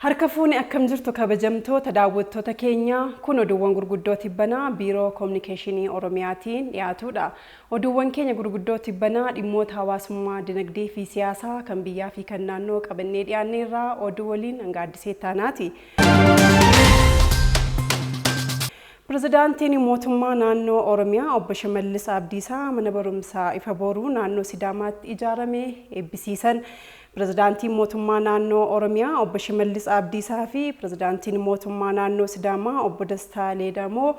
Harka fuune akkam jirtu kabajamtoota daawwattoota keenya kun oduuwwan gurguddoo tibbanaa Biiroo Kominikeeshinii Oromiyaatiin dhiyaatudha. Oduuwwan keenya gurguddoo tibbanaa dhimmoota hawaasummaa, dinagdee fi siyaasaa kan biyyaa fi kan naannoo qabannee dhiyaanneerraa oduu waliin hanga Addisee Taanaati. Pirezidaantiin mootummaa naannoo Oromiyaa obbo Shimallis Abdiisaa mana barumsaa Ifa Boruu naannoo Sidaamaatti ijaarame eebbisiisan. Pirezidaantiin mootummaa naannoo Oromiyaa obbo Shimallis Abdiisaa fi pirezidaantiin mootummaa naannoo Sidaamaa obbo Dastaa Leedamoo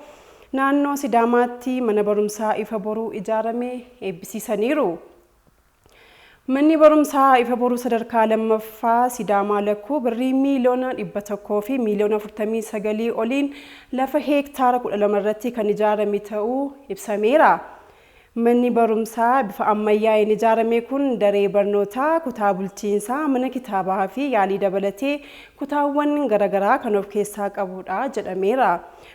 naannoo Sidaamaatti mana barumsaa Ifa Boruu ijaarame eebbisiisaniiru. Manni barumsaa Ifa Boruu sadarkaa lammaffaa Sidaamaa Lakkuu birrii miiliyoona 100 fi miiliyoona 49 oliin lafa heektaara 12 irratti kan ijaarame ta'uu ibsameera. Manni barumsaa bifa ammayyaa'een ijaarame kun daree barnootaa, kutaa bulchiinsaa, mana kitaabaa fi yaalii dabalatee kutaawwan garaagaraa kan of keessaa qabudha jedhameera.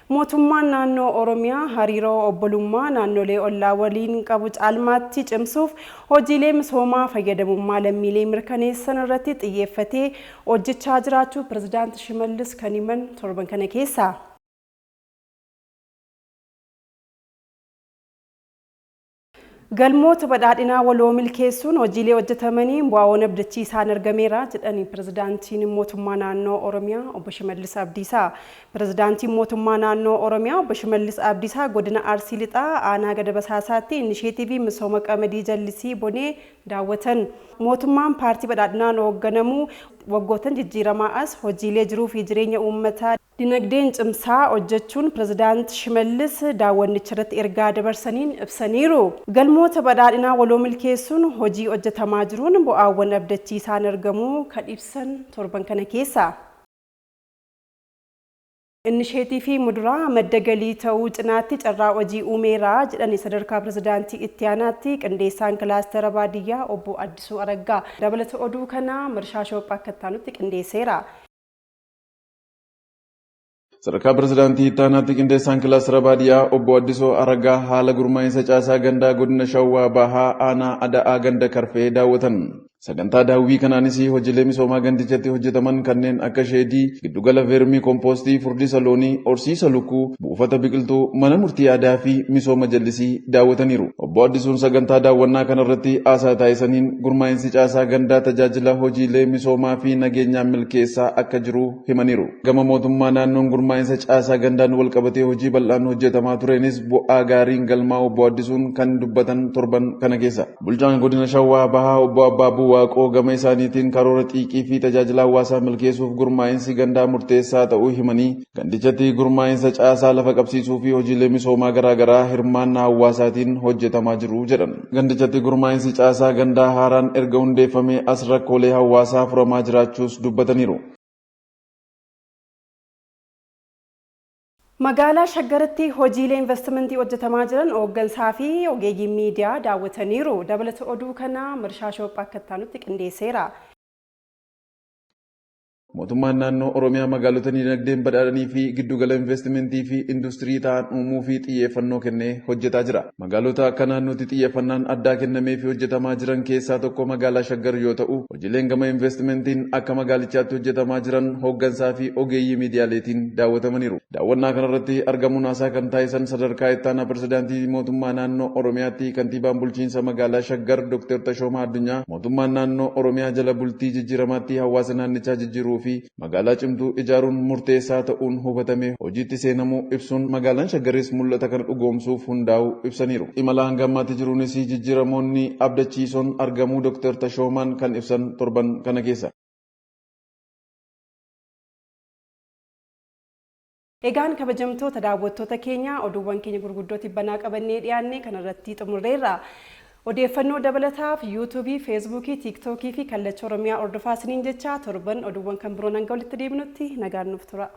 Mootummaan naannoo Oromiyaa hariiroo obbolummaa naannolee ollaa waliin qabu caalmaatti cimsuuf hojiilee misoomaa fayyadamummaa lammiilee mirkaneessan irratti xiyyeeffatee hojjechaa jiraachuu Pirezidaanti Shimallis kan himan torban kana keessa. Galmoota badhaadhinaa waloo milkeessuun hojiilee hojjetamaniin bu'aawwan abdachiisaan argameera jedhani Pirezidaantiin mootummaa naannoo Oromiyaa obbo Shimallis Abdiisaa. Pirezidaantiin mootummaa naannoo Oromiyaa obbo Shimallis Abdiisaa godina Arsii Lixaa aanaa Gada Basaasaatti inisheetiivii misooma qamadii jallisii bonee daawwatan. Mootummaan paartii badhaadhinaan hoogganamu waggootan jijjiiramaa as hojiilee jiruu fi jireenya uummataa dinagdeen cimsaa hojjechuun Pirezidaanti Shimallis daawwannicharratti ergaa dabarsaniin ibsaniiru. Galmoota badhaadhinaa waloo milkeessuun hojii hojjetamaa jiruun bu'aawwan abdachiisaan argamuu kan ibsan torban kana keessa. Inisheetiivii muduraa madda galii ta'uu cinaatti carraa hojii uumeera jedhani sadarkaa pirezidaantii itti aanaatti qindeessaan kilaastera baadiyyaa obbo Addisuu Araggaa. Dabalata oduu kanaa Marshaa Shoophaa akka itti qindeesseera. Sadarkaa pirezidaantii itti aanaatti qindeessaan kilaastera baadiyyaa obbo Addisuu Araggaa haala gurmaa'insa caasaa gandaa godina Shawaa Bahaa aanaa Ada'aa ganda Karfee daawwatan. Sagantaa daawwii kanaanis hojiilee misoomaa gandichatti hojjetaman kanneen akka sheedii, giddugala veermii kompoostii, furdisa loonii, horsiisa lukkuu, buufata biqiltuu, mana murtii aadaa fi misooma jallisii daawwataniiru. Obbo Addisuun sagantaa daawwannaa kanarratti haasaa taasisaniin gurmaa'insi caasaa gandaa tajaajila hojiilee misoomaa fi nageenyaa milkeessaa akka jiru himaniiru. Gama mootummaa naannoon gurmaa'insa caasaa gandaan walqabatee hojii bal'aan hojjetamaa tureenis bu'aa gaariin galmaa obbo Addisuun kan dubbatan torban kana keessa. Bulchaan godina Shawaa Bahaa obbo Abbaabuu Waaqoo gama isaaniitiin karoora xiiqii fi tajaajila hawaasaa milkeessuuf gurmaa'insi gandaa murteessaa ta'uu himanii gandichatti gurmaa'insa caasaa lafa qabsiisuu fi hojiilee misoomaa garaagaraa hirmaannaa hawaasaatiin hojjetamaa jiru jedhan. Gandichatti gurmaa'insi caasaa gandaa haaraan erga hundeeffamee as rakkoolee hawaasaa furamaa jiraachuus dubbataniiru. Magaalaa Shaggaritti hojiilee investimentii hojjetamaa jiran hooggansaa fi ogeeyyiin miidiyaa daawwataniiru. Dabalata oduu kanaa Marshaa Shoophaa akka itti qindeesseera. Mootummaan naannoo Oromiyaa magaalota dinagdeen badhaadhanii fi giddugala investimentii fi industirii ta'an uumuu fi xiyyeeffannoo kennee hojjetaa jira. Magaalota akka naannootti xiyyeeffannaan addaa kennamee fi hojjetamaa jiran keessaa tokko magaalaa Shaggar yoo ta'u, hojiileen gama investimentiin akka magaalichaatti hojjetamaa jiran hooggansaa fi ogeeyyii miidiyaaleetiin daawwatamaniiru. Daawwannaa kanarratti argamuun haasaa kan taasisan sadarkaa itti aanaa pirezidaantii mootummaa naannoo Oromiyaatti kantiibaan bulchiinsa magaalaa Shaggar Dr. Tashoomaa Addunyaa mootummaan naannoo Oromiyaa jala bultii jijjiiramaatti hawaasa naannichaa jijjiiruu fi magaalaa cimtuu ijaaruun murteessaa ta'uun hubatamee hojiitti seenamuu ibsuun magaalaan Shaggaris mul'ata kana dhugoomsuuf hundaa'uu ibsaniiru. Imala hanga ammaatti jiruunis jijjiiramoonni abdachiisoon argamuu Dr. Tashoomaan kan ibsan torban kana keessa. Egaan kabajamtoota daawwattoota keenya oduuwwan keenya gurguddoo tibbanaa qabannee dhiyaanne kanarratti xumurreerra. Odeeffannoo dabalataaf yuutuubii, feesbuukii, tiiktookii fi kallacha Oromiyaa hordofaa isiniin jecha torban oduuwwan kan biroon hanga walitti deebinutti nagaan nuuf tura.